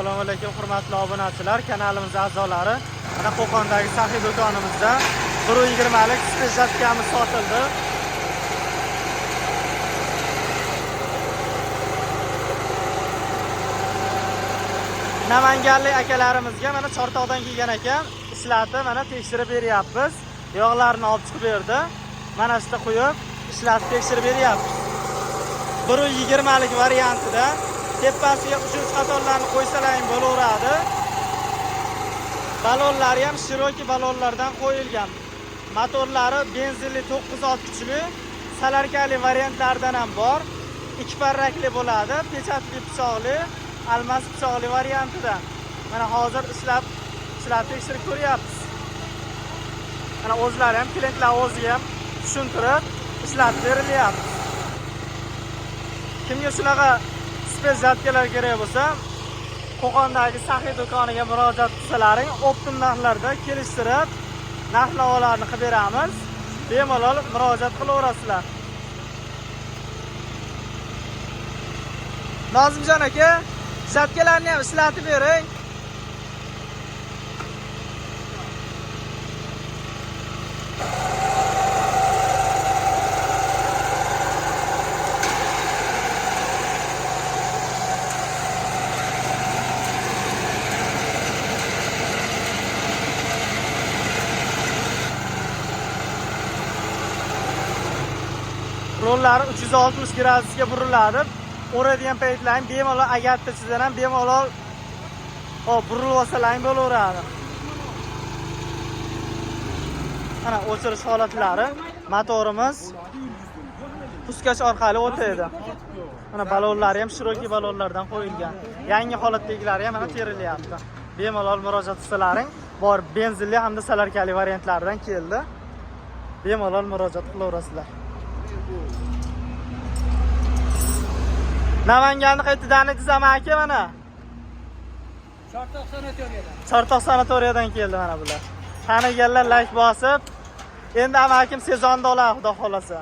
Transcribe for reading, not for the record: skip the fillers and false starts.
Assalomu alaykum hurmatli obunachilar, kanalimiz a'zolari. Mana Qo'qondagi Saxiy do'konimizda 1.20lik speshatkamiz sotildi. Namanganlik akalarimizga mana Chortoqdan kelgan ekan, ishlatib mana tekshirib beryapmiz. Yog'larini olib chiqib berdi. Mana shu qo'yib ishlatib tekshirib beryapmiz. 1.20lik variantida tepasiga 3 qatorlarni qo'ysalaring bo'laveradi. Balonlari ham shiroki balonlardan qo'yilgan. Motorlari benzinli 9 ot kuchli, salarkali variantlardan ham bor. Ikki parrakli bo'ladi, pechatli pichoqli, almas pichoqli variantidan. Mana hozir ishlab tekshirib ko'ryapmiz. Mana o'zlari ham, klientlar o'zi ham tushuntirib ishlatib berilyapti. Kimga shunaqa spesjatkalar kerak bo'lsa, Qo'qondagi Saxiy do'koniga murojaat qilsalaring, optim narxlarda kelishtirib, narx-navolarni qilib beramiz. Bemalol murojaat qilaverasizlar. Nozimjon aka, jatkalarni ham ishlatib bering. Rollari 360 gradusga buriladi. O'radigan paytlaring bemalol agattichidan ham bemalol hop burilib olsalaring bo'laveradi. Mana o'chirish holatlari. Motorimiz puskash orqali o'tadi. Mana balonlari ham shiroki balonlardan qo'yilgan. Yangi holatdagilari ham mana terilyapti. Bemalol murojaat qilsalaring, bor benzinli hamda salarkali variantlardan keldi. Bemalol murojaat qilaverasizlar. Namanganni qayerdan desam aka mana. Chortoq sanatoriyadan. Chortoq sanatoriyadan keldi mana bular. Taniganlar like bosib, endi amakim sezonda oladi xudo xolasa.